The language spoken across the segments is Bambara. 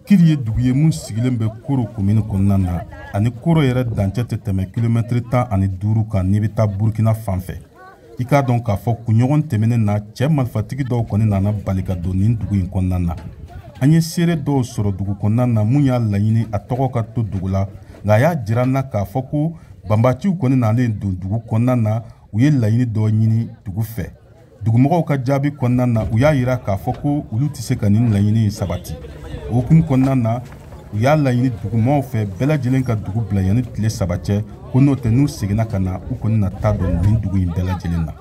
Kiri ye dugu ye mun sigilen bɛ Koro komini kɔnɔna na, ani Koro yɛrɛ dancɛ tɛ tɛmɛ kilomɛtiri 15 kan n'i bɛ taa Burukina fan fɛ. I k'a dɔn k'a fɔ kunɲɔgɔn tɛmɛnen na, cɛ marifatigi dɔw kɔni nana bali ka don nin dugu in kɔnɔna na. An ye seere dɔw sɔrɔ dugu kɔnɔna na mun y'a laɲini a tɔgɔ ka to dugu la, nka a y'a jira n na k'a fɔ ko banbaciw kɔni nalen don dugu kɔnɔna na, u ye laɲini dɔ ɲini dugu fɛ. Dugumɔgɔw ka jaabi kɔnɔna na, u y'a yira k'a fɔ ko olu tɛ se ka nin laɲini in sabati. O hukumu kɔnɔna na, u y'a laɲini dugumɔgɔw fɛ bɛɛ lajɛlen ka dugu bila yanni tile 3 cɛ, ko n'o tɛ n'u seginna ka na, u kɔni na taa don nin dugu in bɛɛ lajɛlen na.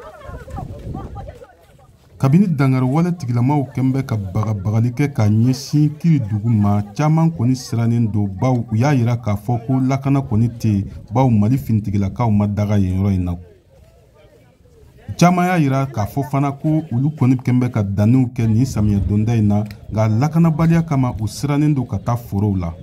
Kabini dankari wale tigilamaw kɛn bɛ ka bagabagali kɛ ka ɲɛsin Kiri dugu ma, caman kɔni sirannen don, baw u y'a yira k'a fɔ ko lakana kɔni tɛ yen, baw Mali finitigilakaw ma daga yen yɔrɔ in na. Caman y'a yira k'a fɔ fana ko olu kɔni kɛn bɛ ka danniw kɛ nin samiyɛ donda in na, nka lakanabaliya kama u sirannen don ka taa forow la.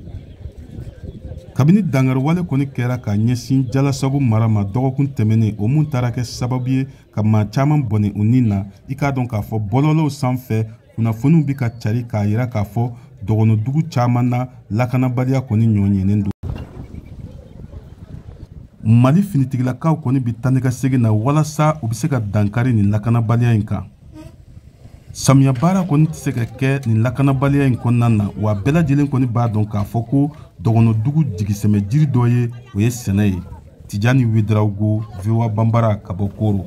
Kabini dankari wale kɔni kɛra ka ɲɛsin Jalasago mara ma dɔgɔkun tɛmɛnen, o mun taara kɛ sababu ye ka maa caman bɔnɛ u ni na. I k'a dɔn k'a fɔ bɔlɔlɔw sanfɛ kunnafoniw bɛ ka cari k'a yira k'a fɔ dɔgɔnɔdugu caman na lakanabaliya kɔni ɲɔɲɛnen don. Mali finitigilakaw kɔni bɛ taa ni ka segin na walasa u bɛ se ka dankari nin lakanabaliya in kan. Samiya baara kɔni tɛ se ka kɛ nin lakanabaliya in kɔnɔna na, wa bɛɛ lajɛlen kɔni b'a dɔn k'a fɔ ko dɔgɔnɔdugu jigisɛmɛ jiri dɔ ye, o ye sɛnɛ ye. Tijani Ouédraogo, VOA Bambara ka bɔ Koro.